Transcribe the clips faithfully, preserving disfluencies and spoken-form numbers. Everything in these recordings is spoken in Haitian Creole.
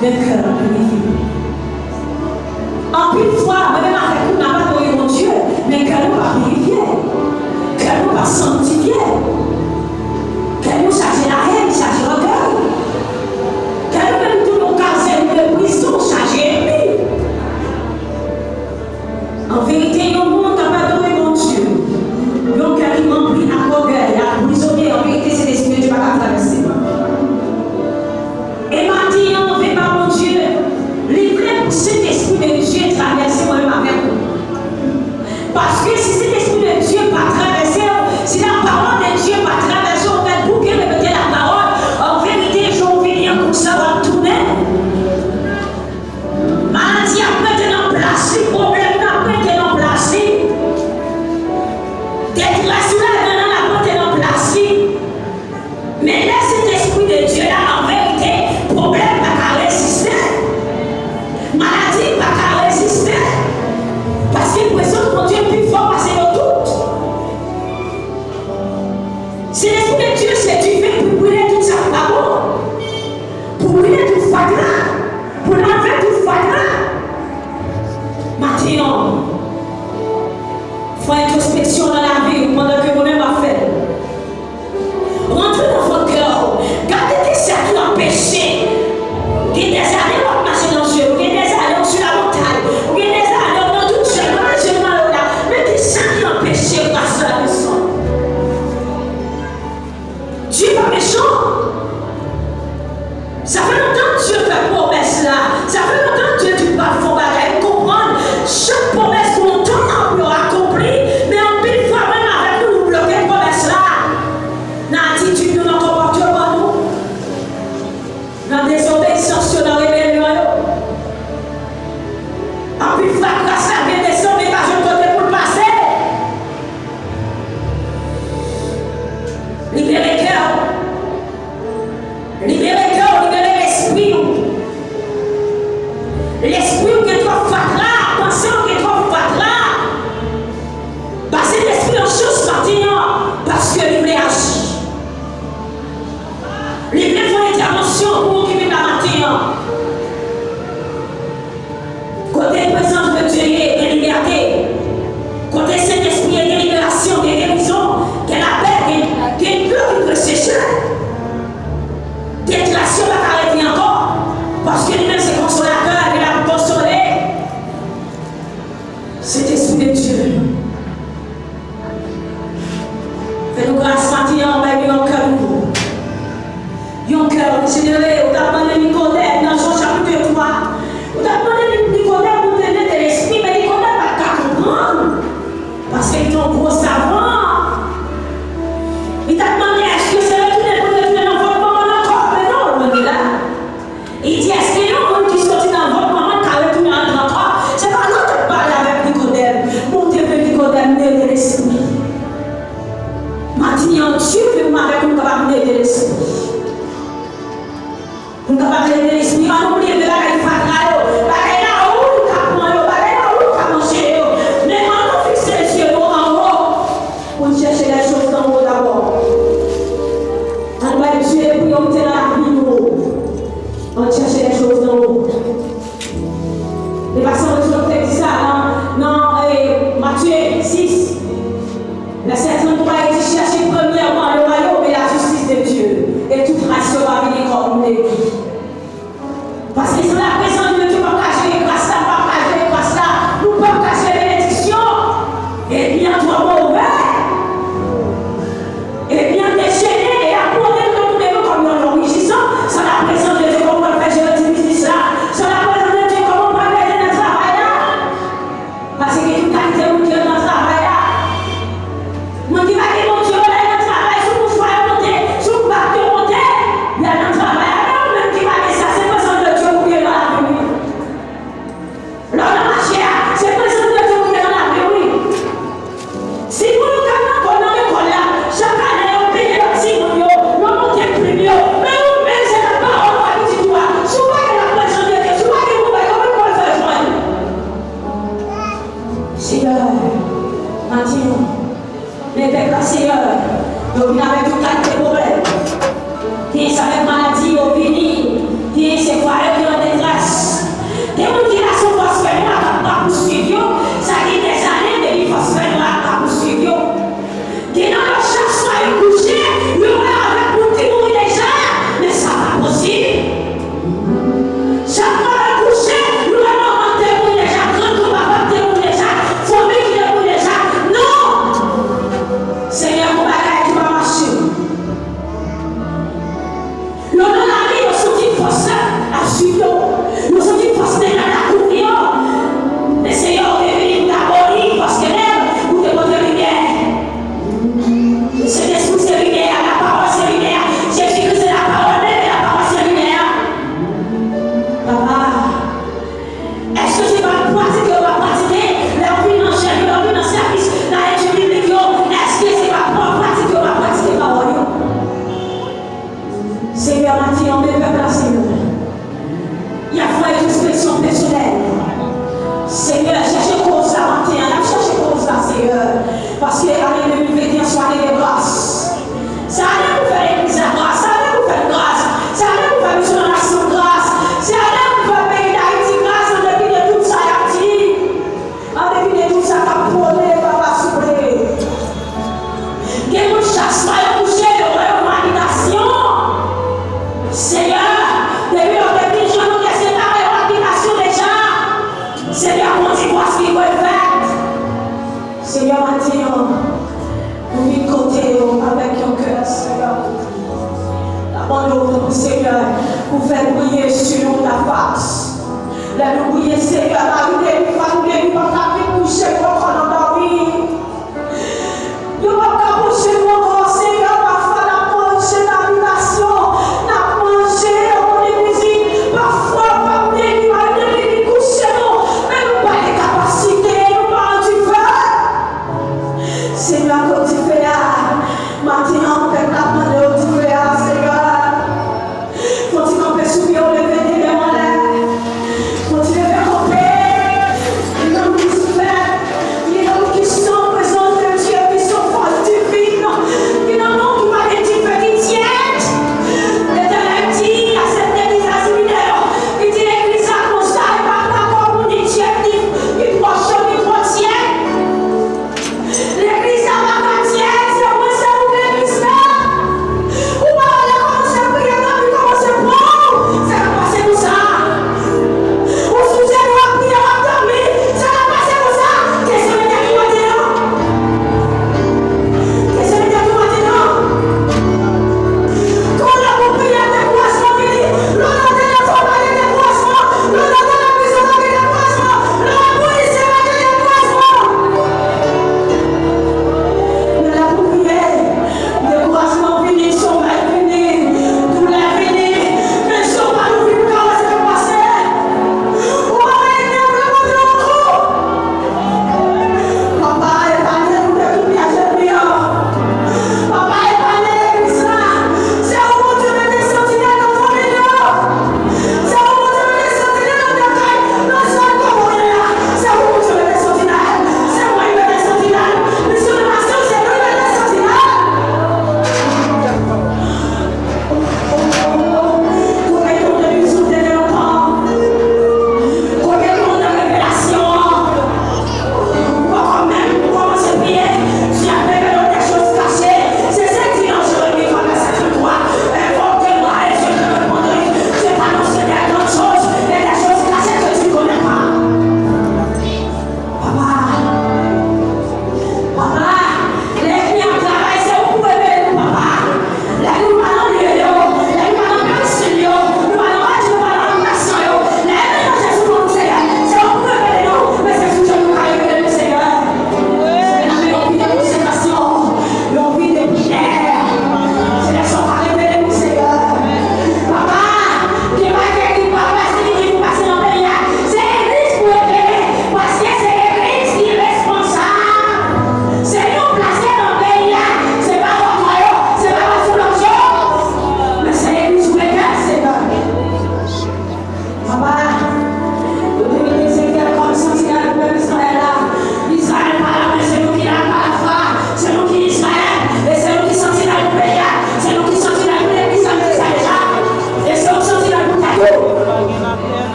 Men kè nou pirifye. Anpil fwa, mwen menm avèk ou, n ap adore Bondye, men kè nou pa pirifye. Kè nou pa sanktifye. Kè nou chaje lahèn, chaje ògèy. Kè nou menm tou yon kazèn de prizon chaje ènmi. An verite, yon moun k ap adore Bondye, yon kè ki ranpli ak ògèy, ak prizonye, an verite, Sentespri de Dye pa ka travèse. E maten an, anvi pa Bondye, li vle pou Sentespri de Dye travèse mwen menm avèk ou. Paske si Sentespri de Dye pa travèse w, si lapawòl de Dye pa travèse w, ou fèk bouke repete lapawòl, an verite, jan w vini an konsa w ap tounen. Maladi ap rete nan plas li, pwoblèm nan ap rete nan plas li. Detrès ou ladan an ap rete nan plas li. Men lè Sentespri de Dye la, an verite, pwoblèm pa ka reziste. Maladi pa ka reziste. Paske prezans Bondye pi fò pase yo tout. Sentespri de Dye se dife pou brile tout sa k pa bon. Pou brile tout fatra. Pou lave tout fatra. Maten an, fè entwospeksyon nan lavi w pandan ke mwen menm m ap fè l. Rantre nan fon kè w. Gade kisa ki anpeche. Gen dèzane w ap mache nan je, ou gen dèzane w sou lamontay, ou gen dèzane w nan tout je, mwen je nan yo la. Men kisa ki anpeche gras la desann? Dye pa mechan. Sa fè lontan Dye fè pwomès la. Sa fè lontan Dye di l pral fè yon bagay. Konprann, chak pwomès gon tan pou yo akonpli, men anpil fwa, menm avèk nou, nou bloke pwomès la. Nan atitid nou, nan konpòtman nou, nan dezobeyisans yo, nan rebelyon yo. Anpil fwa, gras la vle desann, men pa jwenn kote pou l pase. Libere kè w. Libere kè w, libere lespri w. Lespri w gen twòp fatra, panse w gen twòp fatra. Ba Sentespri an chans maten an, paske li vle aji. Li vle fè yon entèvansyon pou ou ki vin la maten an. Kote prezans de Dye ye, gen libète. Kote Sentespri ye, gen liberasyon, gen gerizon, gen lapè, gen, gen dlo ki preche chè. Detrès yo pa ka rete ankò, paske li menm se konsolatè, li la pou konsole. Sentespri de Dye. Fè nou gras maten an, bay nou yon kè nouvo. Yon kè rejenere, ou t ap mande Nikodèm nan Jan chapit twa. Ou t ap mande Ni-, Nikodèm pou te nete lespri, men Nikodèm pa t ka konprann. Paske li te yon gwo savan. Li t ap mande, èske se retounen pou l retounen nan vant manman l ankò? Men non, lwen de la. Li di, èske yon moun ki soti nan vant manman l ka retounen antre ankò? Se pa lòt ap pale avèk Nikodèm. Monte vle Nikodèm, nete lespri. Maten an, Dye vle mwen avèk ou, nou kapab nete lespri. Nou kapab nete lespri. Ann nou bliye de bagay fatra yo, bagay lawou nou ka pran yo, bagay lawou nou ka manje yo. Men ann nou fikse zye nou anwo pou n chèche lèchòz anwo dabò. Ann bay Dye priyorite nan lavi nou. Ann chèche lèchòz anwo. E pa san rezon nou te di sa nan, nan, eh, Matye sis, vèsè tranntwa, li di, chèche premyèman le royaume et la justice de Dieu, et tout rès sera vini comme une dépit. Paske san laprezans de Dye, nou p ap ka jere gras la, nou p ap ka jere gras la, nou p ap ka jere benediksyon. Ènmi an twò move. Ènmi an dechene e ap pwone nou, nou menm kòm yon lòm rijisman. San laprezans de Dye, kòman w pral fè jere ti biznis la? San laprezans de Dye, kòman w pral ede nan travay la? Paske gen tout kalite moun ki nan travay la. Moun ki pa gen Bondye yo, lè y nan travay, sou mouchwa yo monte, sou bak yo monte, y al nan travay la. Men ou menm ki pa gen sa, se prezans de Dye ou ye la.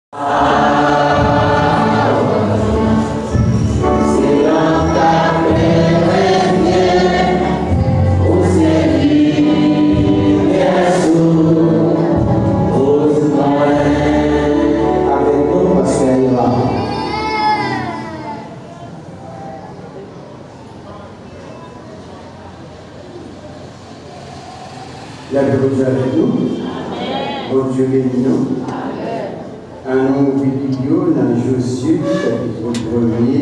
Avèk nou, pastè Eva. Lapè Bondye avèk nou. Bondye beni nou. Ann nou ouvri Bib yo nan Jozye, chapit premye,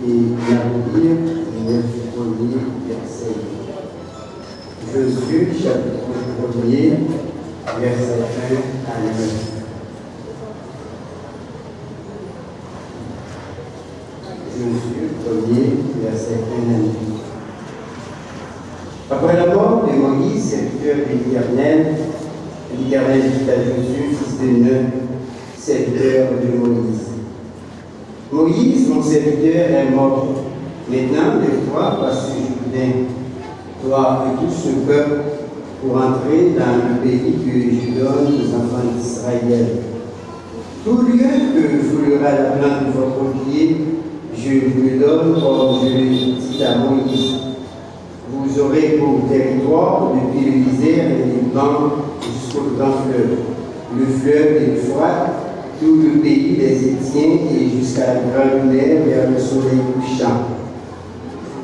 e n ap li nèf premye vèsè yo. Jozye, chapit premye, vèsè en a nèf. Jozye premye, vèsè en a nèf. Après la mort de Moïse, serviteur de l'Éternel, l'Éternel dit à Josué, fils de Nun, serviteur de Moïse. Moïse, mon serviteur, est mort. Maintenant, lève-toi, passe ce Jourdain, toi et tout ce peuple, pour entrer dans le pays que je donne aux enfants d'Israël. Tout lieu que foulera la plante de votre pied, je vous le donne comme je l'ai dit à Moïse. Vous aurez pour territoire depuis le désert et le Liban jusqu'au grand fleuve, le fleuve de l'Euphrate, tout le pays des Hétiens et jusqu'à la grande mer vers le soleil couchant.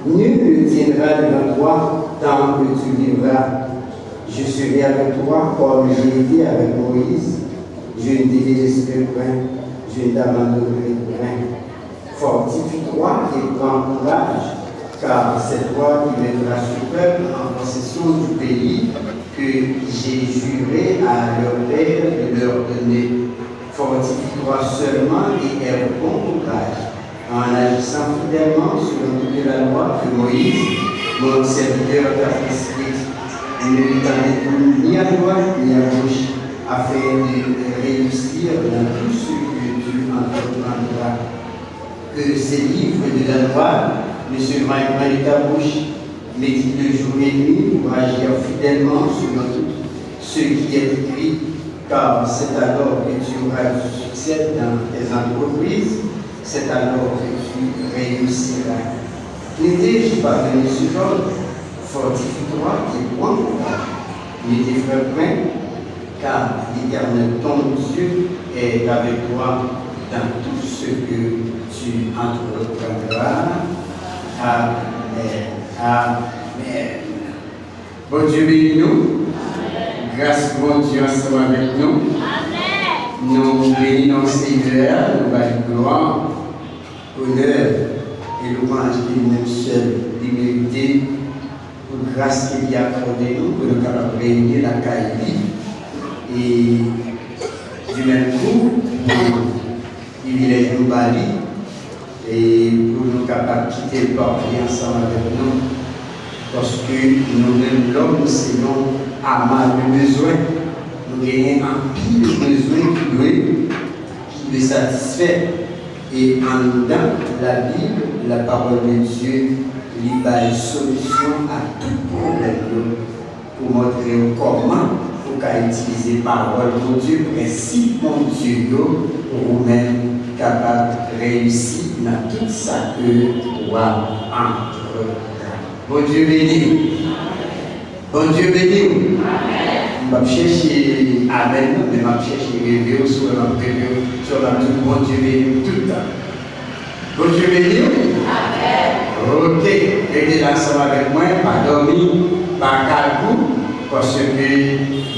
Nul ne tiendra devant toi tant que tu vivras. Je serai avec toi comme j'ai été avec Moïse. Je ne te délaisserai point, je ne t'abandonnerai point. Fortifie-toi et prends courage, car c'est toi qui mettras ce peuple en possession du pays que j'ai juré à leurs pères de leur donner. Fortifie-toi seulement et aie bon courage, en agissant fidèlement selon toute la loi que Moïse, mon serviteur, t'a prescrite. Ne t'en détourne ni à droite ni à gauche, afin de réussir dans tout ce que tu entreprendras. Que ces livres de la loi ne s'éloignent point de ta bouche. Médite-le jour et nuit pour agir fidèlement selon tout ce qui est écrit, car c'est alors que tu auras du succès dans tes entreprises, c'est alors que tu réussiras. Ne t'ai-je pas donné cet ordre? Fortifie-toi et prends courage. Ne t'effraie point, car l'Éternel ton Dieu est avec toi dans tout ce que tu entreprendras. Amen. Amen. Bondye beni nou. Gras Bondye ansanm avèk nou. Nou beni non Senyè a, nou ba li glwa, onè e lwanj ke li menm sèl li merite. Pou gras ke li akòde nou, pou nou kapab reyini lakay li. E di menm kou, pou privilèj nou ba li, e pou nou kapab kite l pale ansanm avèk nou. Paske nou menm lòm, se yon ama de bezwen. Nou genyen anpil bezwen ki dwe, ki dwe satisfè. E anndan Labib, la parole de Dieu, li bay solisyon a tout pwoblèm yo. Pou montre w kòman ou ka itilize pawòl Bondye, prensip Bondye yo, pou ou menm kapab reyisi nan tout sa ke w ap antreprann. Bondye beni w. Bondye beni w. M p ap chèche amèn nan, men m ap chèche reve w, si w wè m ap reve w, si w wè m ap di w Bondye beni w tout tan. Bondye beni w. Ok, rete la ansanm avèk mwen, pa dòmi, pa kalbou, paske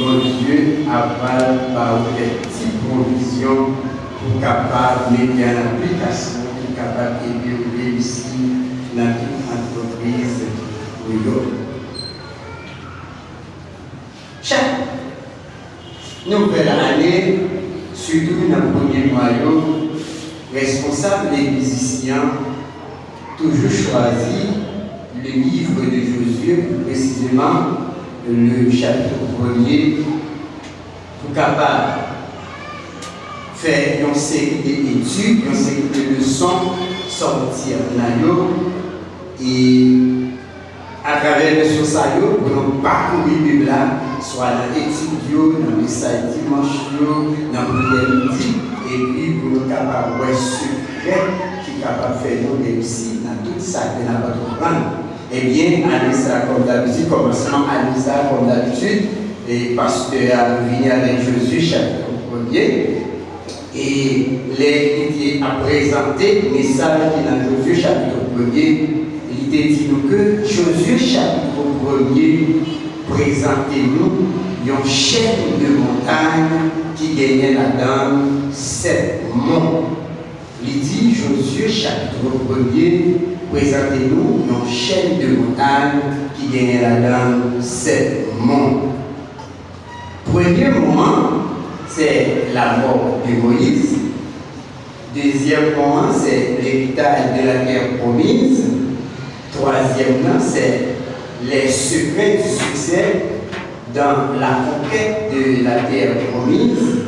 Bondye ap pral ba ou kèk ti pwovizyon pou kapab mete an aplikasyon, pou kapab ede w reyisi nan tout antrepriz ou yo. Chak nouvèl ane, sitou nan premye mwa yo, responsab legliz isi an toujou chwazi le livre de Josué, plus précisément le chapitre premier, pou kapab fè yon seri de etid, yon seri de leson sòti nan yo, e Atravè leson sa yo, pou nou pakouri Bib la, swa nan etid yo, nan mesaj dimanch yo, nan priyè midi, epi pou nou kapab wè sekrè ki kapab fè nou reyisi nan tout sa ke n ap antreprann. Ebyen, ane sa, kòm dabitid, kòmansman ane sa, kòm dabitid, e pastè a vini avèk Jozye chapit premye. E lè li te ap prezante mesaj ki nan Jozye chapit premye, li te di nou ke Jozye chapit premye prezante nou yon chèn de montay ki genyen ladan l sèt mon. Li di, Jozye chapit premye prezante nou yon chèn de montay ki genyen ladan l sèt mon. Premye mon an, se lamò de Moyiz. Dezyèm mon an, se leritaj de la tè pwomiz. Twazyèm nan, se les secrets du succès dans la conquête de la terre promise.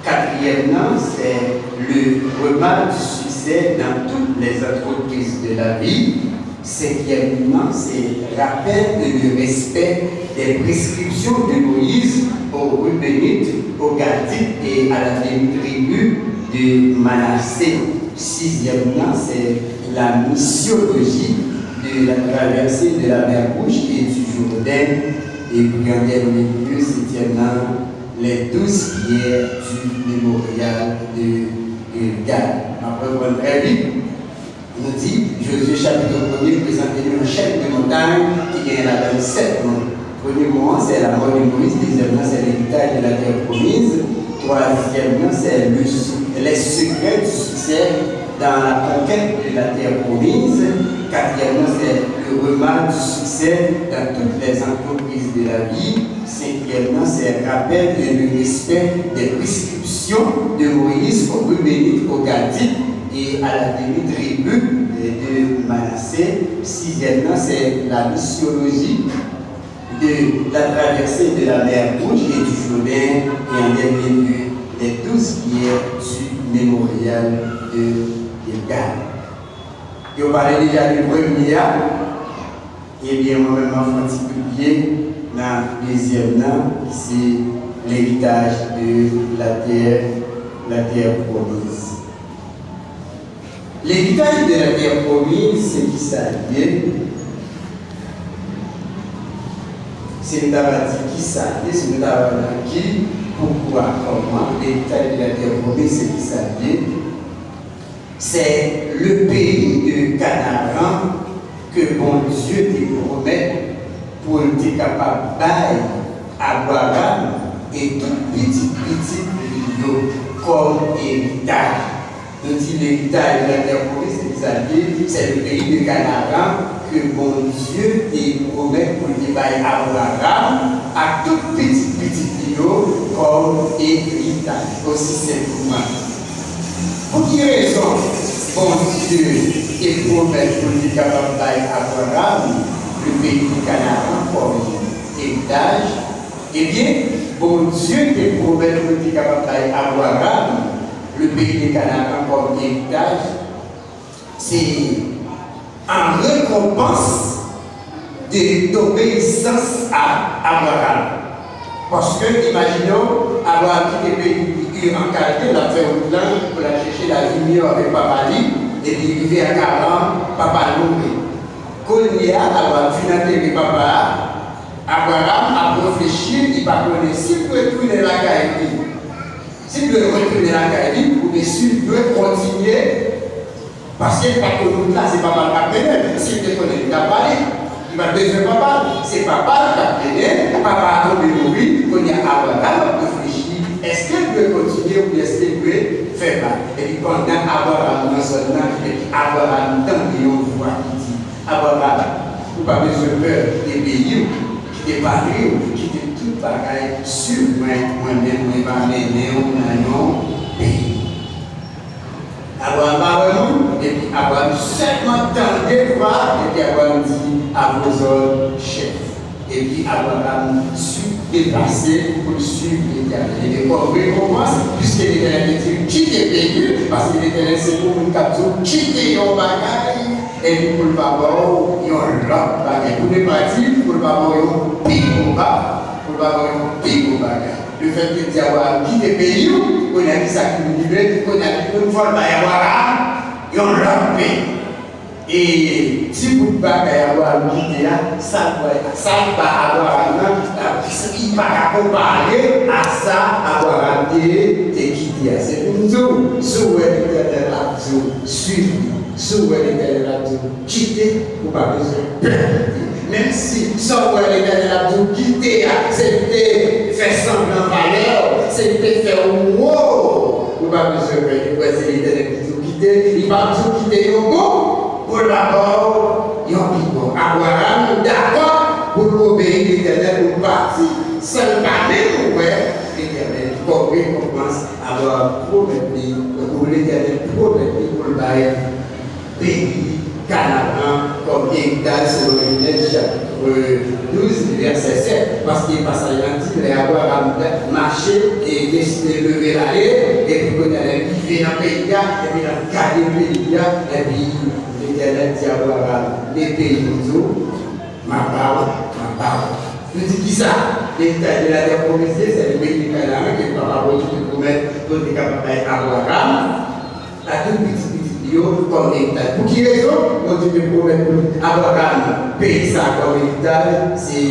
Katriyèm nan, se le repas du succès dans toutes les entreprises de la vie. Senkyèm nan, se rappel et le respect des prescriptions de Moïse aux Rubénites, aux Gadites et à la demi-tribu de Manassé. Sizyèm nan, se la missiologie de la traversée de la mer Rouge et du Jourdain. Et puis en dernier lieu, setyèm nan, les douze pierres du mémorial de Gilgal. M ap reprann trè vit. Nou di, Jozye chapit premye prezante nou yon chèn de montay ki genyen ladan l sèt mon. Premye mon an, se lamò de Moyiz, dezyèm nan, se leritaj de la tè pwomiz, twazyèm nan, se le sou- les secrets du succès dans la conquête de la terre promise, katriyèm nan, se le repas du succès dans toutes les entreprises de la vie, senkyèm nan, se rappel et le respect des prescriptions de Moïse aux Rubénites, aux Gadites et à la demi-tribu de Manassé. Sizyèm nan, se la missiologie de la traversée de la mer Rouge et du Jourdain, et en dernier lieu, les douze pierres du mémorial de Gilgal. Yo pale deja de premye a. Ebyen, mwen menm, m ap fè yon ti kout pye nan dezyèm nan, ki se leritaj de la tè, la tè pwomiz. Leritaj de la tè pwomiz, se kisa l ye? Si nou ta va di kisa l ye, si nou ta va nan ki, poukwa, kòman, leritaj de la tè pwomiz, se kisa l ye? Se le peyi de Kanaran ke Bondye te pwomèt pou l te kapab bay Abraram e tout pitit pitit li yo kòm eritaj. Nou di leritaj de la tè pwomiz, se sa l ye, se le peyi de Kanaran ke Bondye te pwomèt pou l te bay Abraram ak tout pitit pitit li yo kòm eritaj. Osi senpleman. Pou ki rezon Bondye te pwomèt pou l te kapab bay Abraram le peyi de Kanaran kòm eritaj? Ebyen, Bondye te pwomèt pou l te kapab bay Abraram le peyi de Kanaran kòm eritaj. Se an rekonpans de lobeyisans a Abraram. Paske, imajine w, Abraram kite peyi Ur an Kalde, l ap fè wout lan pou l al chèche lalimyè avèk papa li, epi rive a Karan, papa l mouri. Kounye a, Abraram fin antere papa a, Abraram ap reflechi, li pa konnen si l dwe tounen lakay li, si l dwe retounen lakay li, oubyen si l dwe kontinye Paske li pa t konn wout la, se papa l k ap mennen l. Si l te konnen, li t ap pale. Li pa t bezwen papa l. Se papa l k ap mennen l. Papa a tonbe mouri. Kounye a, Abraram ap reflechi, èske l dwe kontinye oubyen èske l dwe fè bak? Epi pandan Abraram nan zòn nan, epi Abraram tande yon vwa ki di, Abraram, ou pa bezwen pè, kite peyi w, kite patri w, kite tout bagay, swiv mwen, mwen menm, mwen va mennen w nan yon peyi. Abraram pa wè moun, epi Abraram sèlman tande vwa, epi Abraram di, "À vos ordres, chef." Epi Abraram swiv, deplase pou l swiv Letènèl. Ebyen, kòm rekonpans, piske Letènèl te di l kite peyi l, paske Letènèl se pou moun k ap di w kite yon bagay, epi pou l pa ba w yon lòt bagay. Pou ne pa di, pou l pa ba w yon pi gwo ba-, pou l pa ba w yon pi gwo bagay. Lefètke l di Abraram kite peyi w, kounye a ki sa ki vin rive, kounye a ki vin fò l bay Abraram yon lòt peyi. E ti bout bagay Abraram kite a, sa l ba, sa l ba Abraram nan, li pa ka konpare a sa Abraram te, te kite a. Se pou m di w, si w wè Letènèl ap di w swiv li, si w wè Letènèl ap di w kite, ou pa bezwen pè kite. Menm si sa w wè Letènèl ap di w kite a, se pou te fè sanblan valè w, se pou te fè w wo, ou pa bezwen pè. Ou wè se Letènèl ki di w kite, li p ap di w kite yon bon, pou l pa ba w yon pi bon. Abraram dakò pou l obeyi Letènèl, pou l pati, san l pa menm wè Letènèl kòm rekonpans Abraram pwomèt li, pou Letènèl pwomèt li pou l bay peyi Kanaran kòm eritaj, selon Jenèz chapit douz, vèsè sèt. Paske pasaj la di, lè Abraram mache e deside leve l ale, epi kounye a lè l rive nan peyi a, epi l ap gade peyi a, epi Letènèl di Abraram, men peyi m di w, m ap ba w, m ap ba w. Nou di kisa? Eritaj de la tè pwomèse, se le peyi de Kanaran ke papa Bondye te pwomèt pou l te kapab bay Abraram ak tout pitit pitit li yo kòm eritaj. Pou ki rezon Bondye te pwomèt pou Abraram peyi sa a kòm eritaj? Se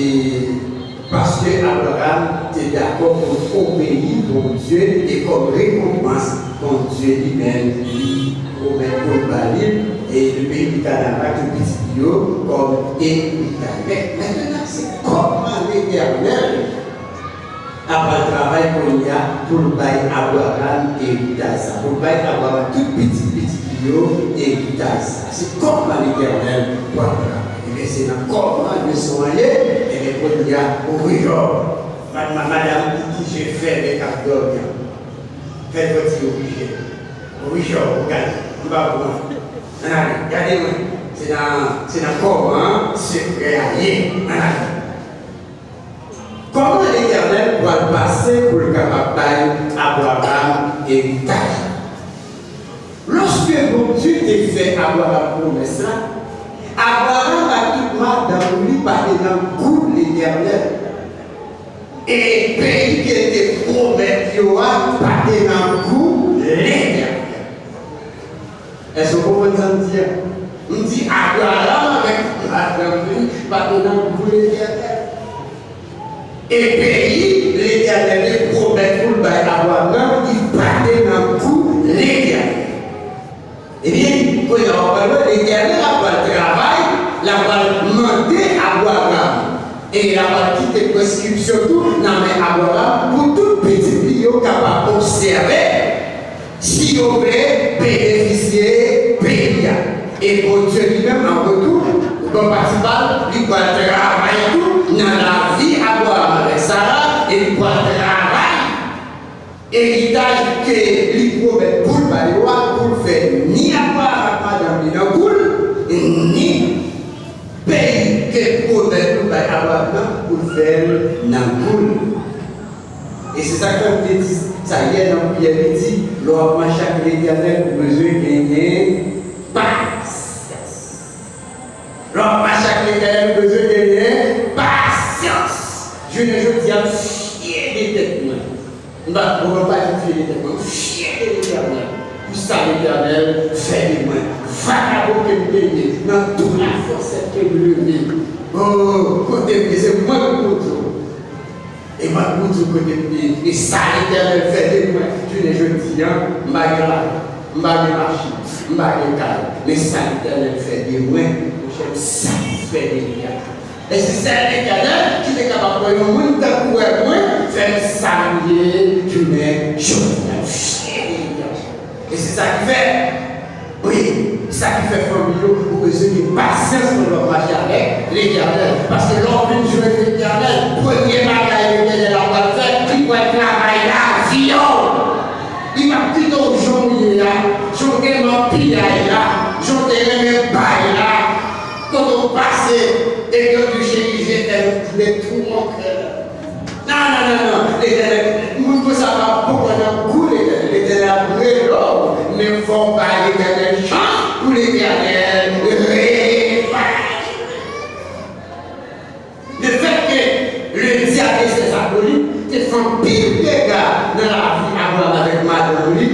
paske Abraram te dakò pou l obeyi Bondye e kòm rekonpans Bondye li menm li pwomèt pou l ba li, e le peyi de Kanaran, tout pitit li yo kòm eritaj. Men, mentnan, se kòman Letènèl ap pral travay kounye a pou l bay Abraram eritaj sa, pou l bay Abraram tout pitit pitit li yo eritaj sa. Se kòman Letènèl pral travay. Ebyen, se nan kòman leson an ye, ebyen, kounye a, ou rijò, madam ki, ki je fèmen k ap dòmi an. Fè l sòti oblije. Wi, Jòb, ou gade. M pa konprann. Ann ale, gade mwen. Se nan, se nan kòman sekrè a ye. Ann ale. Kòman Letènèl pral pase pou l kapab bay Abraram eritaj? Lòske Bondye te fè Abraram pwomès la, Abraram ak tout madanm li pa te nan gou Letènèl. E peyi ke l te pwomèt yo a pa te nan gou Letènèl. Èske w konprann sa m di a? M di Abraram avèk madanm li pa te nan gou Letènèl. E peyi Letènèl te pwomèt pou l bay Abraram nan, li pa te nan gou Letènèl. Ebyen, kounye a w ap pral wè, Letènèl ap pral travay, l ap pral mande Abraram, e l ap pral kite preskripsyon tou nan men Abraram pou tout pitit li yo kapab obsève si yo vle benefisye peyi a. E Bondye li menm, an retou, bò pati pa l, li pral travay tou nan lavi Abraram avèk Sara, e li pral travay eritaj ke li pwomèt pou l ba yo a, pou l fè ni Abraram ak madanm li nan gou l, ni peyi ke l pwomèt pou l bay Abraram nan, pou l fè l nan gou l. E se sa k fè m te di sa yè nan priyè, li di, lè w ap mache ak Letènèl, ou bezwen genyen pasyans. Lè w ap mache ak Letènèl, ou bezwen genyen pasyans. Jounen jodi a, m fyè de tèt mwen. M pa, bon, m pa di m fyè de tèt mwen. M fyè de Letènèl. Pou sa Letènèl fè de mwen. Vakabon ke m te ye, nan tou lafòsèt ke m leve. O, kote m ye, se mwen ki Bondye. E mwen pou di w kote m te ye, e sa Letènèl fè de mwen, jounen jodi a, m pa gen lajan, m pa gen machin, m pa gen kay, men sa Letènèl fè de mwen, monchè, m satisfè de li a. E se sèl Letènèl ki te kapab pran yon moun tankou wè mwen, fè m sa m ye, jounen jodi a, m fyè de Letènèl. E se sa ki fè, wi, sa ki fè fanmi yo, ou bezwen gen pasyans pandan w ap mache avèk Letènèl. Paske lè w vin jwenn Letènèl, premye bagay Letènèl ap pral fè, li pral travay lavi w. Li p ap kite w jan w ye a, jan w te renmen piyay la, jan w te renmen bay la, kote w pase, epi yo di, chéri, je t'aime de tout mon cœur. Non, non, non, non. Letènèl, moun konsa pa poko nan gou Letènèl. Letènèl ap rele w, men fò w bay Letènèl chans pou Letènèl rele anpil dega nan lavi Abraram avèk madanm li,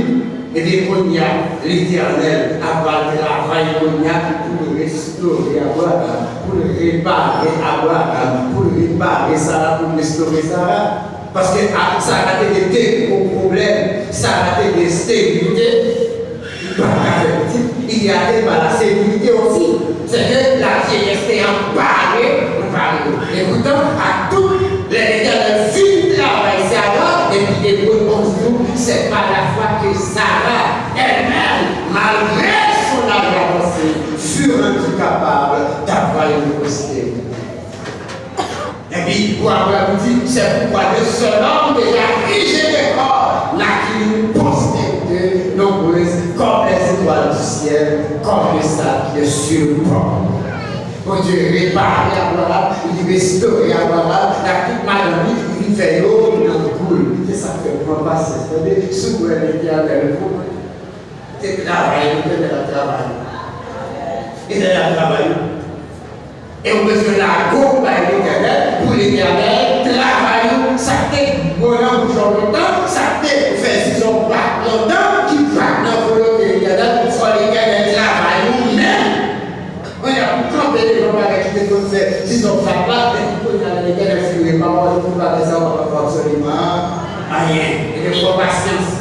ebyen, kounye a, Letènèl ap pral travay kounye a pou l restore Abraram, pou l repare Abraram, pou l repare Sara, pou l restore Sara. Paske a, Sara te gen de gwo pwoblèm. Sara te gen esterilite, li pa t ka fè pitit, li te atenn pa la stérilité aussi. C'est que la vieillesse te anpare, anpare. E poutan, a tout lè Letènèl fin travay Sara, epi Ebre onz di nou, c'est par la foi que Sarah, elle-même, malgré son âge avancé, fut rendue capable d'avoir une postérité. Epi, pou apre, li di, c'est pourquoi de ce homme déjà âgé de corps naquit une postérité nombreuse comme les étoiles du ciel, comme le sable qui est sur le port. Bondye repare Abraram, li restore Abraram, l ak tout madanm li, li vin fè yo nan koul. Se sa k fè pran pasyans. Tande, si w kwè Letènèl pou te travay, Letènèl ap travay. Letènèl ap travay. E ou bezwen lage w bay Letènèl, pou Letènèl travay ou. Sa k te bon nan bouch ou lontan, sa k te fè zizon w bat lontan, ki pa t nan volonte Letènèl, fò Letènèl travay ou menm. Kounye a, pou kanpe devan bagay ki te konn fè zizon w bat la, epi kounye a, Letènèl fin repare w, pou bagay sa yo pa fè absoliman anyen. E fò pasyans.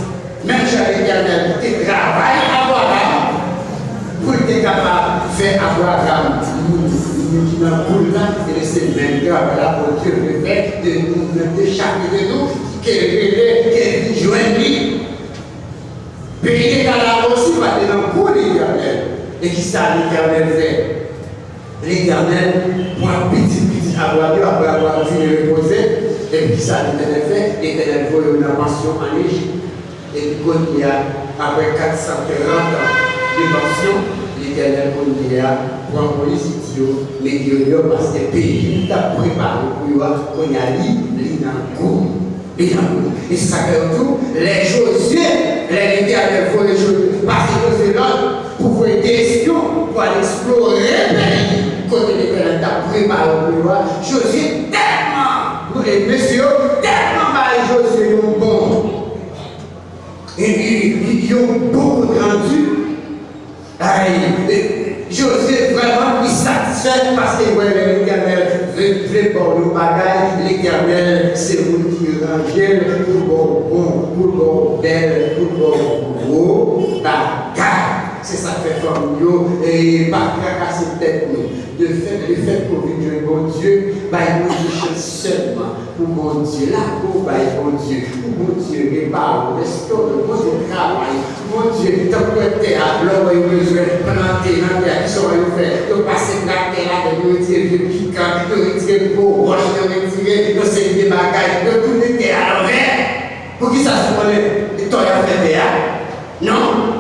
Menm jan Letènèl te travay Abraram, pou l te kapab fè Abraram, moun, moun ki nan koul la, e se menm travay la Bondye vle fè de nou, menm de chak de nou, ke l rele, ke l vin jwenn li. Peyi de Kanan osi pa te nan gou Letènèl. E kisa Letènèl fè? Letènèl pran pitit pitit Abraram yo, apre Abraram fin repoze, epi kisa Letènèl fè? Letènèl voye yo nan pansyon ann Ejip. Epi kounye a, apre kat san trant an de pansyon, Letènèl kounye a pran polis yo, mete yo deyò, paske peyi li t ap prepare pou yo a, kounye a li, li nan gou. Li nan gou. E se sa k fè yo tou, lè Jozye, lè Letènèl voye Jozye, pase Jozye lòd pou voye de espyon pou al eksplore peyi kote Letènèl t ap prepare pou yo a, Jozye tèlman, e mesye yo tèlman bay Jozye yon bon, e, e, e, yon bon kont randi. Ay, e, Jozye vrèman li satisfè paske wè lè Letènèl vle, vle ba w yon bagay, Letènèl se moun ki ranje l pou l ba w bon, pou l ba w bèl, pou l ba w gwo bagay. Se sa k fè fanmi yo, e, pa trakase tèt nou. De fèt, lefèt ke w vin jwenn Bondye, bay Bondye chans sèlman. Pou Bondye, lage w bay Bondye, pou Bondye repare w, restore w, Bondye travay, Bondye tankou tè a, lè w wè yo bezwen plante nan tè a, kisa w wè yo fè? Yo pase traktè ladan l, yo retire vye pikan, yo retire gwo wòch, yo retire yon seri de bagay, yo tounen tè a lanvè. Poukisa? Si w konnen tò y ap fè tè a? Non.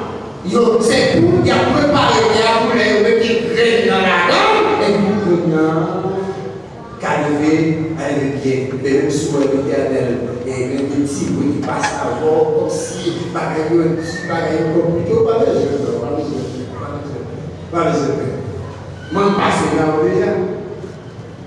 Yo, se pou y ap prepare tè a pou lè yo mete grenn nan ladan l, epi pou grenn nan ka leve, ka leve byen. Men menm si w wè Letènèl, e, gen de ti bri ki pase avè w, kòmsi bagay yo di, bagay yo konplike, ou pa bezwen pè, ou pa bezwen pè, ou pa bezwen pè, ou pa bezwen pè. Mwen, m pase nan yo deja.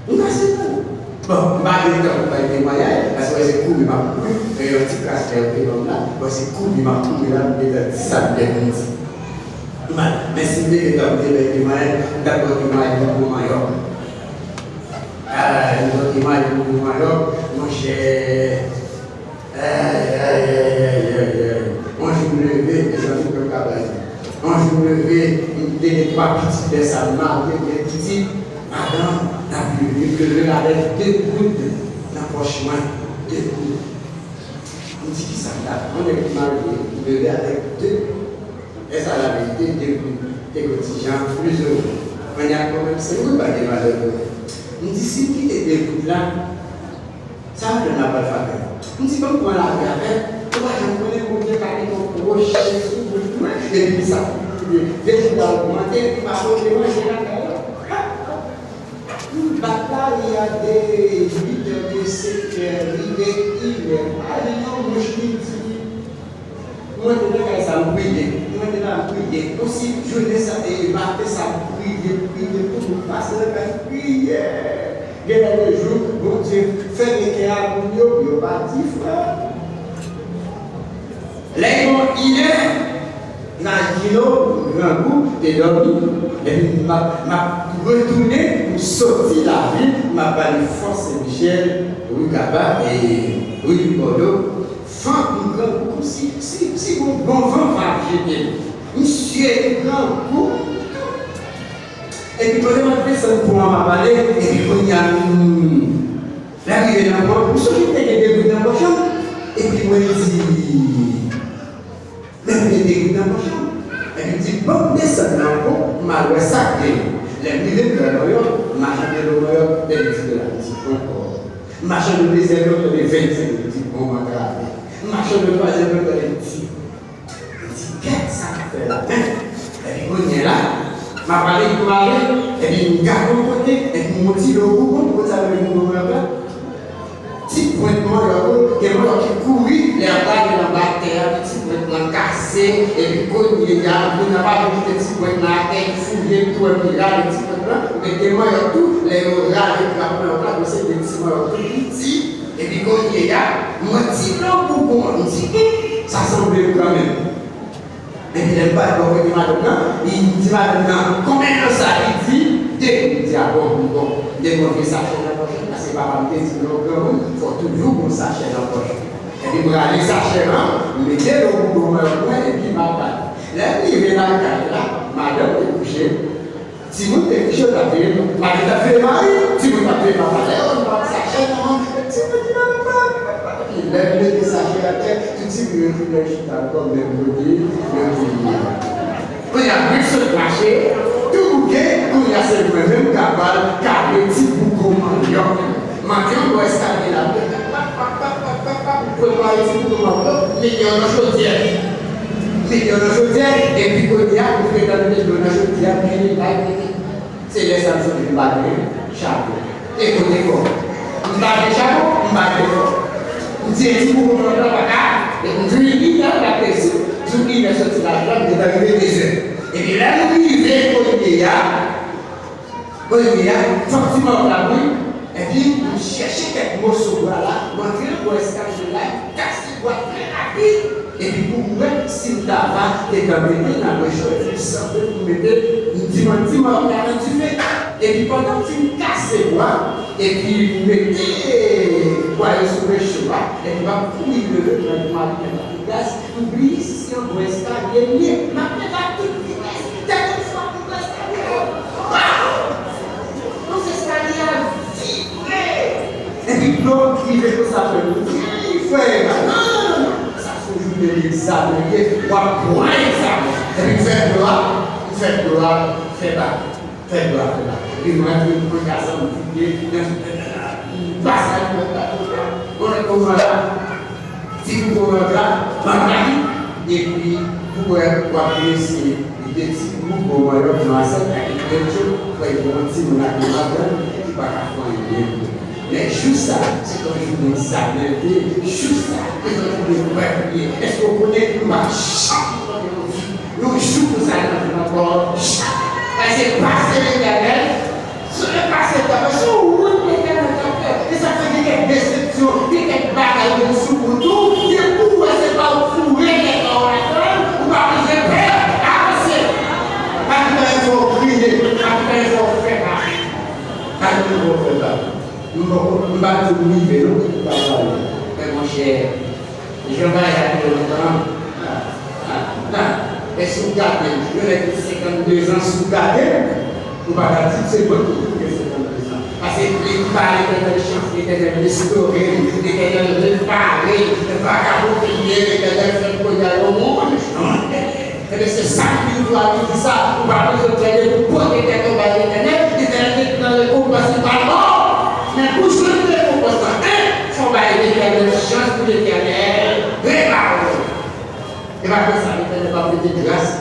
M pase nan yo. Bon, m pa gen tan pou bay temwayaj, paske wè se kouri m ap kouri, e yon ti kras lè yo te ban m la, wè se kouri m ap kouri la, m gentan di sa m gen pou m di. M pa, men si m te gen tan pou te bay temwayaj, m t ap ba w temwayaj pou mwen, yo. Ah, yon lòt imaj pou nou ankò, monchè. Ay, ay, ay, ay, ay, ay. Yon jou m leve, mezanmi, mwen ka bay. Yon jou m leve, m te gen twa pitit lè sa, m marye, m gen pitit, madanm, n ap leve, m leve avèk de goud nan pòch mwen, de goud. M di, "Kisa m ta fè?" Yon nèg ki marye, m leve avèk de goud. E sa la verite, de goud, te gon ti jan plis heureux. Mwen di ak mwen menm, se mwen pa gen valè vre. M di, "Si m kite de goud la, sa m jwenn la pral fè avè l?" M di, "Ban m pran lari avè l." Ou pa janm konnen, Bondye ka mete yon gwo chen sou bouch mwen, epi sa pou de goud la ogmante, epi pa pote manje lakay yo. M bat lari a de uit è, de sèt è, rive inè. Ay, yon mouch ki di, mwen te nan kay sa, m priye. Mwen te la, m priye. Kòmsi jounen sa, e maten sa, m priye, m priye, tout moun pase nan kay, m priye. Gen lè de jou, Bondye fèmen kè a moun yo, yo pa di frè. Lè gen yon inè, imajine w, grangou te dòmi, epi m ap, m ap retounen, m soti lavil, m ap ale Fò Sen Michèl, ri Kaba, e ri Bòdo, fanm grangou, si, si, si yon bon van va jete m. Misye grangou. Epi kote m ap desann pon an, m ap ale, epi kounye a, hmm, lè m rive nan pon an, m sonje m te gen de goud nan pòch lan, epi mwen di, men m gen de goud nan pòch lan. Epi m di, ban m desann nan pon, m al wè sa k genyen. Lè m rive, m wè Manyòk, machann dlo Manyòk, te di dola, m di, ankò. Machann dlo dezyèm yo, te vennsenk, m di, bon, m antrave. Machann dlo twazyèm yo, te di, Li di, kèt sa k ap fè la menm? Epi kounye a la, m ap ale pou m ale, epi m gade yon kote, epi m wè yon ti lo bougon, ou konn sa yo rele bougon manyòk la? Ti pwent manyòk yo, gen manyòk ki kouri, lè y ap lage nan ba tè a, epi ti pwent lan kase, epi kounye a, moun nan pa vle kite ti pwent lan atè, li fouye l tou, epi rale ti pwent lan, men gen manyòk tou, lè yo rale trap manyòk la, yo se de ti manyòk tou piti, Epi kounye a, m wè ti lo bougon an, m di, hmm, sa sanble m kanmenm. Epi lè m pral bò kote madanm nan, li di madanm nan, konbyen lo sa? Li di, de. Li di, a bon, bon, bon. M te gen yon vye sachè nan pòch mwen, paske papa m te di m lè w granmoun, fò w toujou gen yon sachè nan pòch ou. Epi m rale sachè an, m mete lo bougon an mwen, epi m ap pale. Lè m rive lakay la, madanm te kouche. Timoun te kouche, yo t ap veye m. Mari t ap veye mari, timoun t ap veye papa. Lè yo wè m pa t sachè nan men m, timoun di, papa, papa. Epi lè m mete sachè atè, tout timoun yo vin nan chita ankò menm kote yo te ye a. Kounye a, mwen sot mache, tou bouke, kounye a se mwen menm k ap al kale ti bougon manyòk. Mande yon bò eskalye la, pap, pap, pap, pap, pap, pap, pap, ou prepare ti bougon manyòk, mete yo nan chodyè. Mete yo nan chodyè, epi kounye a, ou gentan mete dlo nan chodyè, byen li bay, mete. Se lè sa m sonje m pa gen chabon. E kote fò? M pa gen chabon, m pa gen fò. M tire ti bougon manyòk la pa ka, e m di inè la te sou, di inè soti lakay la, m gentan rive dezè. Epi lè nou rive kounye a, Kounye a, fòk ti mòg la bouyi, epi m chèche kèk moso bwa la, m antre nan bò eskalye la, m kase bwa trè rapid, epi pou m wè si m ta va te ka mete nan mwen cho, epi m sanble pou m mete, m di mwen ti mòg la nan dife. Epi pandan m fin kase bwa, epi m mete bwa yo sou mwen cho a, epi m ap kouri leve, pran yon alimen nan gaz, m bliye si se yon bò eskalye m ye, m ap leve ak tout vitès, tèt m frape bò eskalye a. Waw! Bò eskalye a vibre! Epi dlo rive konsa fè m di, frè, non, non, non, non, sa se yon jounen egzamen li ye, w ap pran egzamen. Epi m fè dlo a, m fè dlo a, fè ba. Fè dlo a fè la. Epi m rantre m pran gaz la, m vide, m pase nan lòt la, yon lòt moman la, ti bougon an ka, m ap rale, epi pou wè, w ap eseye de ti bougon manyòk nan asyèt la, epi lòt jou, fè yon timoun ak yon madanm ki pa ka fè anyen. Men jou sa, se yon jou egzamen l te ye, jou sa, se yon jou de prèv li ye. Èske w konnen nou pa janm Yon jou pou sa nan vi m ankò. Paske pase Letènèl, se pase t ap fè, se yon wout Letènèl t ap fè. E sa fè gen kèk desepsyon, gen kèk bagay ou gen sou wout ou, depi w wè se pa w k foure tèt pa w ladan l, ou pa bezwen pè, avanse. Pa gen anyen fè w kriye, pa gen anyen fè w fè bagay. Pa gen anyen fè w fè bagay. M poko, m pa di w rive non, kote w pral prale. Men monchè, jan bagay la te ye lontan an, a, a, a, e si w gade, yon nèg ki senkannde zan, si w gade, ou pa ka di se mwen ki pou gen senkannde zan. Paske li pa Letènèl chans, Letènèl restore l, Letènèl repare l, vakabon ki l ye, Letènèl fè l kounye a yon moun. Ebyen, se sa k vin pou al di sa, ou pa bezwen plede pou pote tèt ou bay Letènèl, Letènèl te nan rekonpans li pa l ba w. Men pou jwenn rekonpans lan, en, fò w bay Letènèl chans pou Letènèl repare w. E pa konsa Letènèl p ap mete gras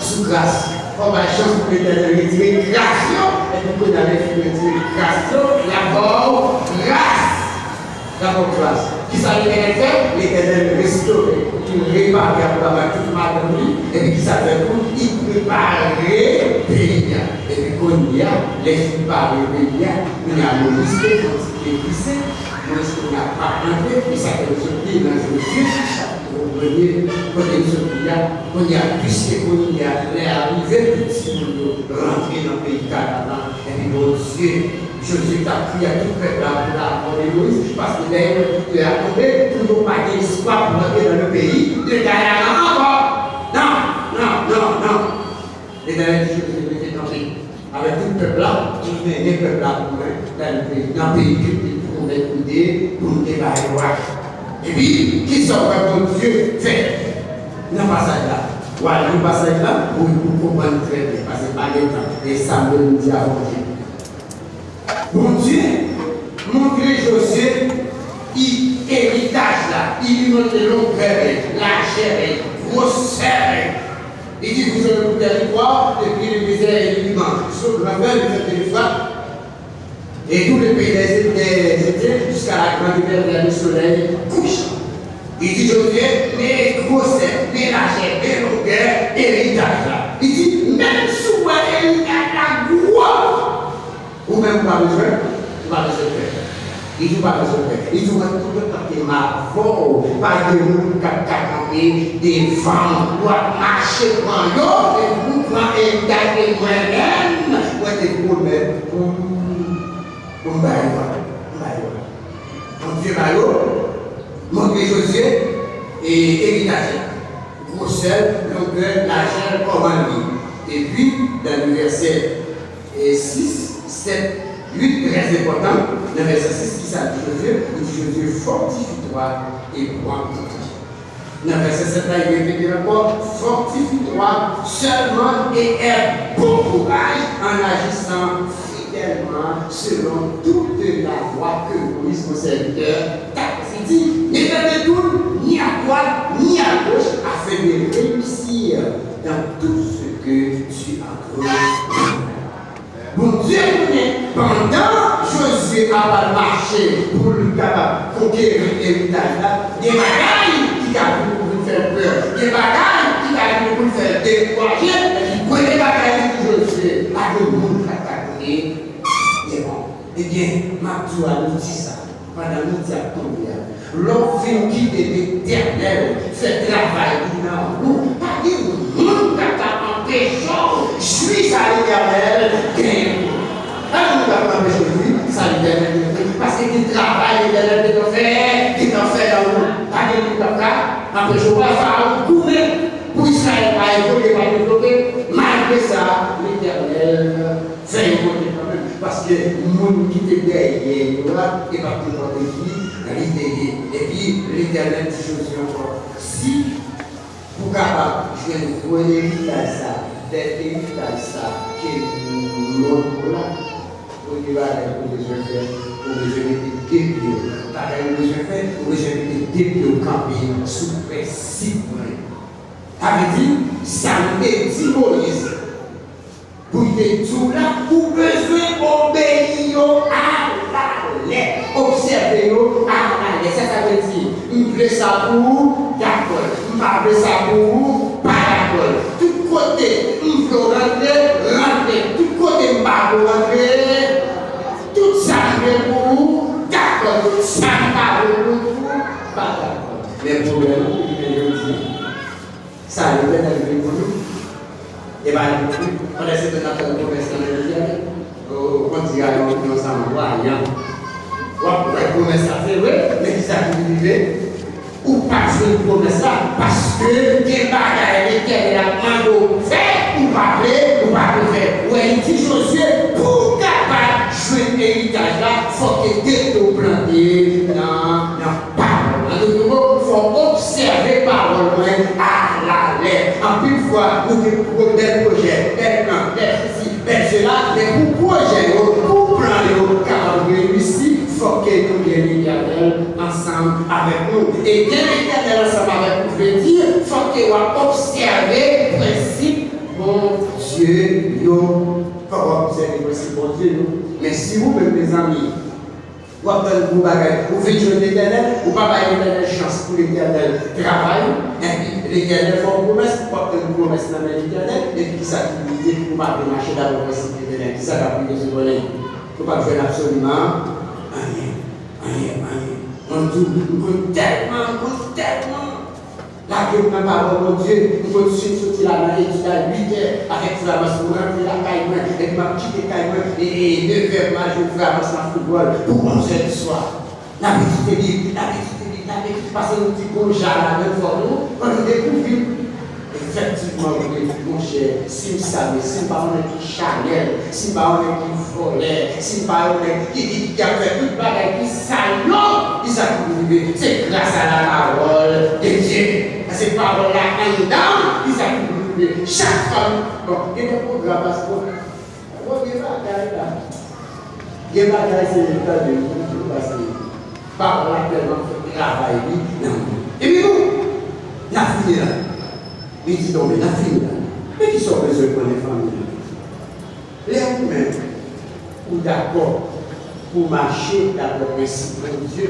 sou gras. Fò w bay chans pou Letènèl retire gras yo, epi kounye a lè l fin retire gras yo, l ap ba w gras. Dabò gras. Kisa Letènèl fè? Letènèl restore, li repare Abraram ak tout madanm li, epi kisa l fè tou? Li prepare peyi a. Epi kounye a, lè l fin pare peyi a, kounye a Moyiz te fè yon ti Epi se, mwen, kounye a pa antre, e sa fè nou sot li nan Jozye, chapit premye, kote nou sot li a, kounye a, piske kounye a, lè a rive, tout timoun yo rantre nan peyi Kanan an, epi Bondye, Jozye t ap kriye ak tout pèp la pou l abandone Moyiz, paske lè yo wè tout tè a tonbe, pou yo pa gen espwa pou rantre nan le peyi de Kanan ankò. Non, non, non, non. Letènèl di Jozye, rete kanpe avèk tout pèp la, pou mennen pèp la pou mwen, nan peyi, nan peyi ke m te pwomèt nou de, pou m te ba yo a. Epi, kisa w wè Bondye fè nan pasaj la? W a li pasaj la, pou, pou w konprann trè byen, paske pa gen tan. E sa m vle nou di a Bondye. Bondye montre Jozye i eritaj la, i li montre longè l, lajè l, gwosè l. Li di, vous aurez pour territoire depuis le désert et le Liban jusqu'au grand fleuve, l'Eufrates, et tout le pays des, des Hétiens jusqu'à la grande mer vers le soleil couchant. Li di Jozye, men gwosè, men lajè, men longè eritaj la. Li di, menm si w wè eritaj la gwo, ou menm ou pa bezwen, ou pa bezwen pè. Li di ou pa bezwen pè. Li di ou mwen toutan ke m avè w, pa gen moun k ap ka kanpe devan w. W ap mache pran yo, epi pou pran eritaj ke mwen menm, mwen te pwomèt pou, pou m ba yo a. M ba yo a. Bondye ba yo, montre Jozye e eritaj la. Gwosè l, longè l, lajè l, kòman l ye. Epi, nan le vèsè e sis, sèt, uit, trè enpòtan. Nan vèsè sis, kisa l di Jozye? Li di Jozye, fortifie-toi et prends tout. Nan vèsè sèt la, li repete l ankò, fortifie-toi seulement et aie bon courage en agissant fidèlement selon toute la loi que Moïse, mon serviteur, t'a prescrite. Ne te détourne ni à droite ni à gauche afin de réussir dans tout ce que tu entreprendras. Bondye konnen, pandan Jozye ap al mache pou l kapab konkeri eritaj la, gen bagay ki ka vini pou vin fè l pè, gen bagay ki ka vini pou l fè l dekouraje, epi premye bagay li di Jozye, pa gen moun k ap ka konnen devan w. Ebyen, m ap di w a midi sa. Pandan midi ap tonbe a, lè w fin kite Letènèl fè travay li nan ou, pa gen moun k ap ka anpeche w jwi sa Letènèl genyen pou ou. Pa gen moun k ap ka anpeche w jwi sa Letènèl genyen pou ou, paske gen travay Letènèl gentan fè, gentan fè nan ou. Pa gen moun k ap ka anpeche w. Wè Farawon goumen pou Izrayèl pa evolye, pa devlope. Malgre sa, Letènèl fè yo monte kanmenm, paske moun ki te dèyè yo a, e pa t nenpòt ki li te ye. Epi, Letènèl di Jozye ankò, si pou kapab jwenn gwo eritaj sa, bèl eritaj sa ke nou montre w la, premye bagay ou bezwen fè, ou bezwen mete de pye w. Bagay ou bezwen fè, ou bezwen mete de pye w kanpe sou prensip mwen. Sa vle di, sa m te di Moyiz, pou l te di w la, ou bezwen obeyi yo alalè, obsève yo alalè. Sa sa vle di? M vle sa pou ou, dakò. M pa vle sa pou ou, pa dakò. Tout kote m vle w rantre, rantre. Tout kote m pa vle w rantre, tout sa m vle pou ou, dakò. Tout sa m pa vle pou ou, pa dakò. Men pwoblèm nan, jounen jodi a, sa Letènèl vle pou nou, e pa li pou nou. Pandan se tan n ap tann pwomès nan men Letènèl, o, o, on dirait yon, yon zanmi wanyan. W ap wè pwomès la, se vre, men kisa ki rive? Ou pa jwenn pwomès la, paske gen bagay Letènèl ap mande w fè, ou pa vle, ou pa vle fè. Wè, li di Jozye, pou w kapab jwenn eritaj la, fòk ke de pye w plante nan, nan pawòl. An dòt mo, fò w obsève pawòl mwen alalè. Anpil fwa, nou gen gwo bèl pwojè, bèl plan, bèl sesi, bèl sela, men pou pwojè yo, pou plan yo kapab reyisi, fòk ke nou gen Letènèl ansanm avèk nou. E gen Letènèl ansanm avèk nou vle di, fòk ke w ap obsève prensip Bondye yo. Fòk w ap obsève prensip Bondye yo. Men si ou menm, mezanmi, w ap tann gwo bagay, ou vin jwenn Letènèl, ou pa bay Letènèl chans pou Letènèl travay, epi Letènèl fè w pwomès, w ap tann pwomès nan men Letènèl, epi kisa ki rive, ou pa vle mache daprè prensip Letènèl, kisa k ap rive sou bonè? Ou p ap jwenn absoliman anyen. Anyen, anyen. Mwen di w, m konn tèlman, m konn tèlman. Lage m nan pawòl Bondye, m konn sot soti la nan etid a uit è avèk Frè Mars, m rantre lakay mwen, epi m ap kite kay mwen, e, e, nevè m al jwenn Frè Mars nan foutbòl pou onzè di swa. N ap etidye Bib, n ap etidye Bib, n ap etidye, paske nou di gon ja ladan fò nou, fò nou dekouvri l. Efektivman, wi, monchè, si m sa, men si m pa yon nèg ki chanèl, si m pa yon nèg ki vòlè, si m pa yon nèg ki, ki, ki ap fè tout bagay ki sal yo, kisa ki pou rive? Se gras a la parole de Dieu. Se pawòl la anndan, kisa ki pou rive? Chak fwa nou, bon, gen de pwogram, paske, bon, gen bagay la. Gen bagay se tande wi, paske pawòl la tèlman fè travay li nan mwen. Epi nou, n ap fini la. Midi tonbe, n ap fini la. Men kisa w bezwen konnen fanmi an? Lè ou menm, ou dakò pou mache daprè prensip Bondye,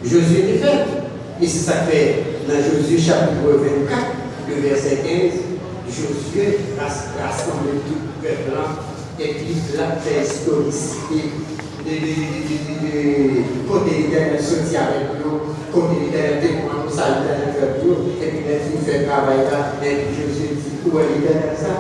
Jozye te fè l. E se sa k fè, nan Jozye chapit vennkat, le vèsè kenz, Jozye ras-, rasanble tout pèp lan, epi l ap fè istorisite de, de, de kote Letènèl soti avèk yo, kote Letènèl te pran yo, sa Letènèl fè pou yo, epi lè l fin fè travay la, epi Jozye di, ou wè Letènèl sa?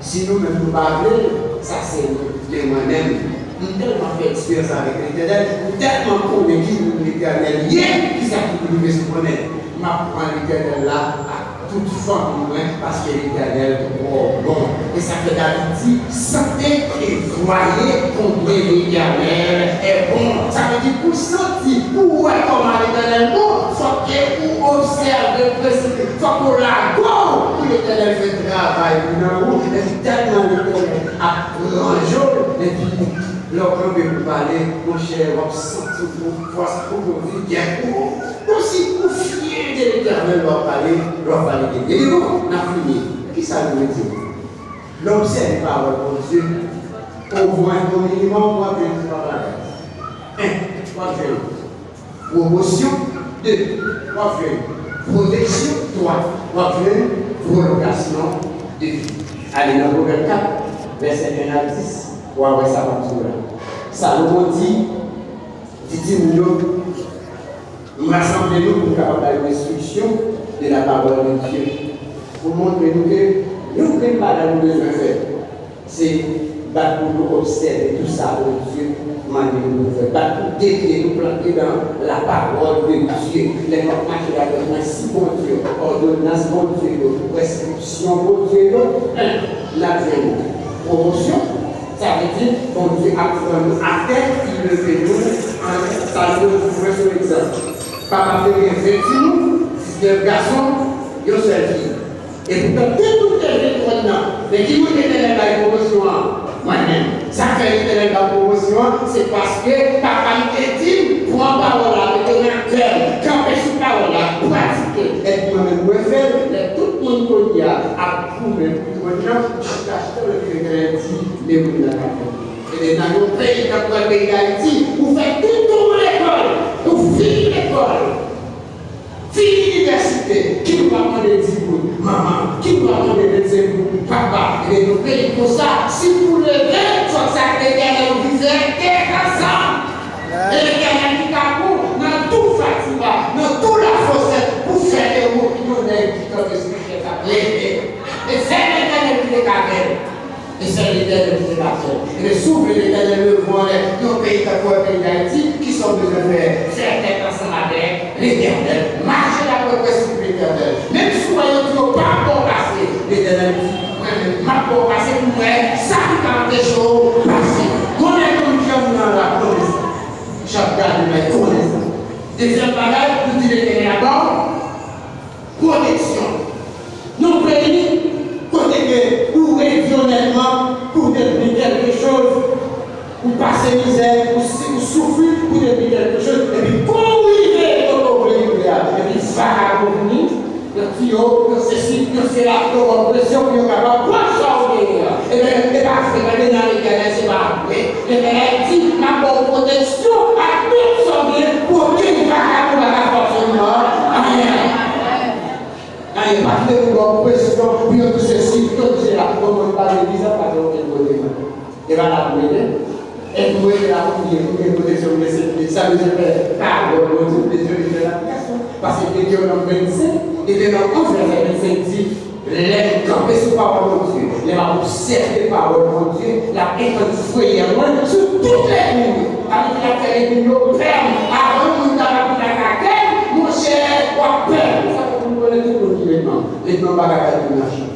Si nou menm nou pa vle l, sa se nou. Men mwen menm, m tèlman fè eksperyans avèk Letènèl, m tèlman konnen ki moun Letènèl ye, kisa ki pou rive sou konnen. M ap pran Letènèl la ak tout fanmi mwen, paske Letènèl twò bon. E sa fè David di, sentez et voyez combien l'Éternel est bon. Sa vle di pou santi, pou wè kòman Letènèl bon, fòk ke ou obsève prensip li, fòk ou lage w pou Letènèl fè travay li nan ou. Epi tèlman Letènèl ap pran jòl, epi lè w kanpe pou pale, monchè, w ap santi w fòs pou Bondye gen pou ou. Kòmsi ou fyè de Letènèl lè w ap pale, lè w ap pale de li. Epi bon, n ap fini. Kisa nou vle di? Lè w obsève pawòl Bondye, omwen, o minimòm, w ap jwenn twa bagay. En, w ap jwenn pwomosyon. De, w ap jwenn pwoteksyon. Twa, w ap jwenn pwolongasyon de vi. Ale nan Pwovèb kat, vèsè en a dis, w a wè sa m ap di w la. Salomon di, di timoun yo, m rasanble nou pou m kapab ba yo enstriksyon de la parole de Dieu, pou montre nou ke yon grenn bagay nou bezwen fè. Se bat pou nou obsève tou sa Bondye mande nou pou fè. Bat pou devye nou, plante nan la parole de Dieu. Lè n ap mache daprè prensip Bondye, òdonans Bondye yo, preskripsyon Bondye yo, en, n ap jwenn pwomosyon. Sa vle di, Bondye ap pran nou atè, li leve nou, en, sa nou mwen sou egzanp. Papa te gen ven timoun, diznèf gason, yon sèl fi. E poutan, tout moun te vle twòn nan. Men ki moun Letènèl bay pwomosyon an? Mwen menm. Sa k fè Letènèl ban m pwomosyon an, se paske papa m te di m, pran pawòl la, mete l nan kè m, kanpe sou pawòl la, pratike l. Epi mwen menm, mwen fè l. Lè tout moun kounye a ap goumen pou twòn nan, chita, chita, epi Letènèl di, men moun nan ka fè l. Ebyen, nan yon peyi tankou peyi Dayiti, ou fè tout yon lekòl, ou fini lekòl. Fini inivèsite, ki nou pral mande dis goud, manman, ki nou pral mande vennsenk goud, papa, ebyen, yon peyi konsa, si pou leve, fòk sa Letènèl ou vizè tèt ansanm. E Letènèl ki ka pou, nan tou fatiga, nan tou lafosèt, pou fè de ou yon nèg ki tankou espirityèl k ap leve. E se Letènèl ki te ka fè l. E sèl Letènèl ki te ka fè l. Ebyen, si w vle Letènèl leve w anlè yon peyi tankou peyi Dayiti, kisa w bezwen fè? Fè tèt ansanm avèk Letènèl. Mache daprè prensip Letènèl. Menm si w wè yo di yo p ap ba w pase, Letènèl di, mwen menm, m ap ba w pase pou m wè sa ki ka anpeche w pase. Konnen konn jan moun nan la konnen sa. J ap gade, men konnen sa. Dezyèm bagay, nou di Letènèl ap ba w pwoteksyon. Yon peyi kote ke ou redi onètman pou w devni kèlkechoz, ou pase mizè, ou si-, ou soufri pou w devni kèlkechoz, epi kou w rive kote w vle rive a, epi vakabon vini, yo tiye w, yo sesi, yo sela, yo ba w presyon pou yo kapab pran sa w genyen an. Ebyen, e pa vre, gade nan Letènèl, se pa vre. Letènèl di, m ap ba w pwoteksyon ak tout sa w genyen pou okenn vakabon pa ka fè w anyen. Anyen, pa kite moun ba w presyon, pou yo di sesi, pou yo di sela. Bon, mwen pa legliz la, pa gen okenn kote mwen. E pa la pou mete. Mwen la pou m gen, pou m gen pwoteksyon, m gen sekirite. Sa bezwen fè pawòl Bondye, bezwen mete l an aplikasyon. Paske Detewonòm vennsenk, Detewonòm onz, vèsè vennsenk di, lè m kanpe sou pawòl Bondye, lè m ap obsève pawòl Bondye, l ap etann frayè mwen sou tout lènmi m. Sa vle di l ap fè lènmi m yo pè m. Avan, yon moun ta vin atake m, monchè, w ap pè. Sa fè pou m konnen tout moun ki lènmi m. Lènmi m pa ka gade m nan je.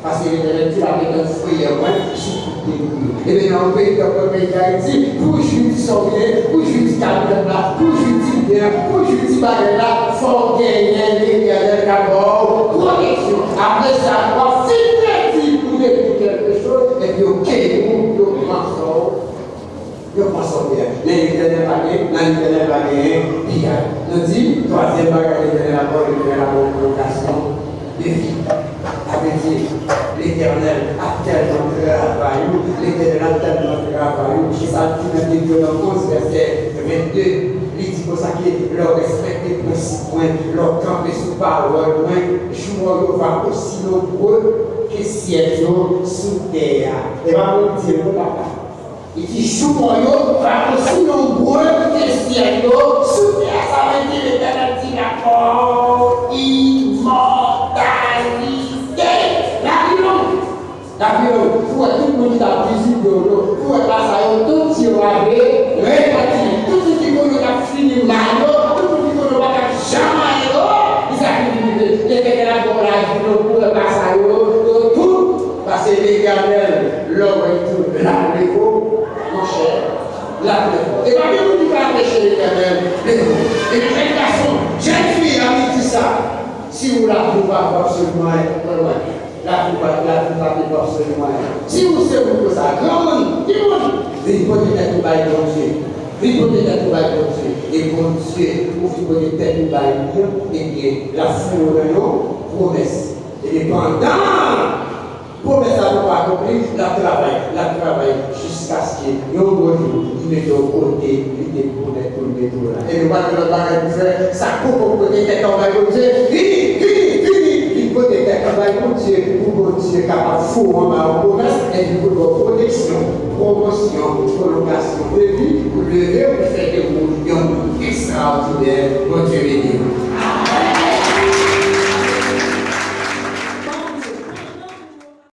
Paske Letènèl di l ap etann frayè mwen sou tout lènmi yo. Ebyen, nan yon peyi tankou peyi Dayiti, pou w jwi di sa w ye, pou w jwi di kapital la, pou w jwi di byen, pou w jwi di bagay la, fò w genyen Letènèl k ap ba w pwoteksyon. Apre sa, w ap fin redi pou w te di kèlke choz, epi yo kenbe w, yo pran sa w. Yo pran sa w pèdi. Nan Letènèl pa gen, nan Letènèl pa genyen piyay. Nou di, twazyèm bagay Letènèl ap ba w, Letènèl ap ba w pwolongasyon de vi. Sa vle di, Letènèl ap tèlman travay ou, Letènèl ap tèlman travay ou. Se sa l di nan Detewonòm onz, vèsè vennde. Li di konsa ke lè w respekte prensip mwen, lè w kanpe sou pawòl mwen, jou w yo va osi nonbre ke syèl yo sou tè a. E pa mwen ki di l non, papa. Li di, jou mò yo va osi nonbre ke syèl yo sou tè a. Sa vle di, Letènèl di, dakò, imòtalite. Lavi long. Lavi long. Pou wè tout moun ki t ap vizite w yo, pou wè pasa yo, tout yo ale repanti. Tout moun ki konn yo t ap fini mal yo, tout moun ki konn yo pa t ap janm ale yo, li sa ki vin rive. Letènèl ap ba w lavi long pou wè pasa yo, yo tout. Paske Letènèl, lè w wè l tou, l ap leve w, monchè, l ap leve w. E pa gen moun ki ka anpeche Letènèl leve w. Ebyen, jèn gason, jèn fi, ann di sa, si w lavi w pa vo absoliman anyen, mwen, mwen, lavi w pa, lavi w pa vo absoliman anyen. Si w se moun konsa, granmoun, timoun, vin pote tèt ou bay Bondye. Vin pote tèt ou bay Bondye. E Bondye, ou vin pote tèt ou bay li an, ebyen, l ap foure w nan yon pwomès. Epi pandan pwomès la poko akonpli, l ap travay, l ap travay jiskaske yon bon jou, li mete w kote li te pwomèt pou l mete w la. Epi w pa gen lòt bagay pou fè, sa k poko pote tèt ou bay Bondye, vini, vini, vini, vin pote tèt ou bay Bondye, pou Bondye kapab foure w anba yon pwomès, epi pou l ba w pwoteksyon, pwomosyon, pwolongasyon de vi, pou leve w, pou fè de ou yon moun ekstraòdinè. Bondye beni w.